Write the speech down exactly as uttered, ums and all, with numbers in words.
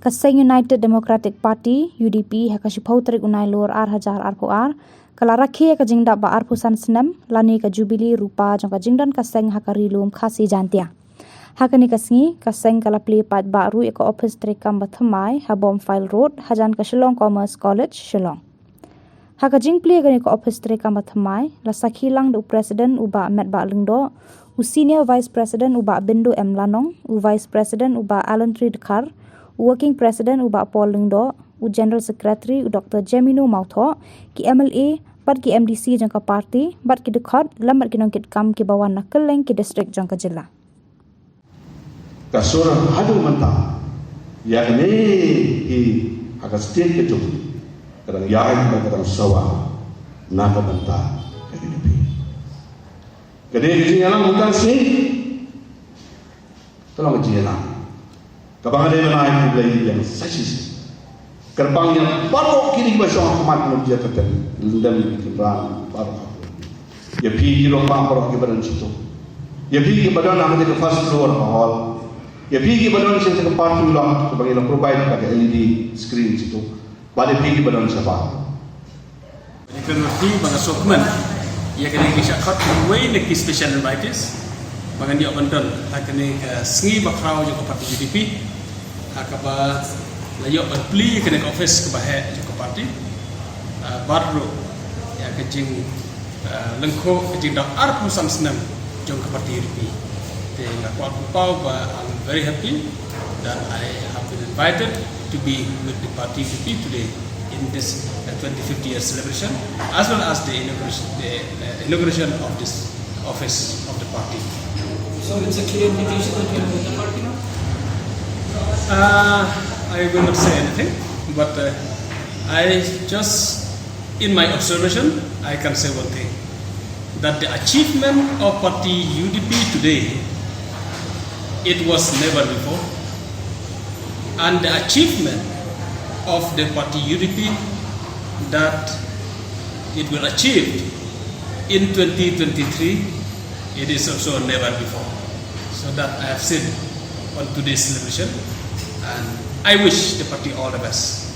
Ka seng United Democratic Party, U D P, ha ka shiphew tarik u Nailur ar hajar arphew ar, ka la rakhe ïa ka jingdap ba arphew san snem, lane ka Jubilee Rupa jong ka jingdon ka seng ha ka Ri Lum Khasi Jaintia. Ha kane ka sngi, ka seng ka la plie paidbah ruh ïa ka ophis treikam ba thymmai, ha Bowmfield Road, hajan ka Shillong Commerce College, Shillong. Ha ka jingplie kane ka ophis treikam ba thymmai, la sakhi lang da u President u Bah Metbah Lyngdoh, u Senior Vice President u Bah Bindu M Lanong, u Vice President u Bah Alan Tree Dkhar, u Working President u Bah Paul Lyngdoh, u General Secretary u Doctor Jemino Mawthoh, ki M L A, bad ki M D C jong ka party, bad ki dkhot, lem bad ki nongkitkam kiba wan na kylleng ki district jong ka jylla. Ka sur haduh mynta, ïa kane hi ha ka state ka jong, ka dang ïaid bad ka dang sawa na ka bynta ka U D P. Ka dei ka jingïalang mynta shi, ka long ka jingïalang kaba nga dei ban ai khublei ïa sa shisien. Kyrpang ïa baroh kine kiba shong ha khmat jong ka jingïalang, lem ki kynrad baroh. Ïa phi ki rangbah baroh kiba don shito. Ïa phi kiba don ha kane ka first floor ka hall. Ïa phi kiba don sha ka parking lot kaba ngi la provide ka L E D screen shito. Bad ïa phi kiba don shabar. Kane ka ruh ba nga sngewkmen ïa kane ka shakhat, wei na ki special invitees ba ngan ïoh ban don ha kane ka sngi ba khraw jong ka party U D P, ha kaba la ïoh ban plie kane ka office kaba heh jong ka party. Ah, bad ruh ïa ka jing, ah, lyngkhuh ka jingdap arphew san snem jong ka party U D P. Te nga kwah ban pynpaw ba I'm very happy that I have been invited to be with the party U D P today in this, uh, twenty-fifth year celebration, as well as the inauguration, the, uh, inauguration of this office of the party. So it's a clear indication that you are with the party now? Uh, I will not say anything, but, uh, I just, in my observation, I can say one thing, that the achievement of party U D P today, it was never before. And the achievement of the party U D P that it will achieve in twenty twenty-three, it is also never before. So that I have seen on today's celebration, and I wish the party all the best.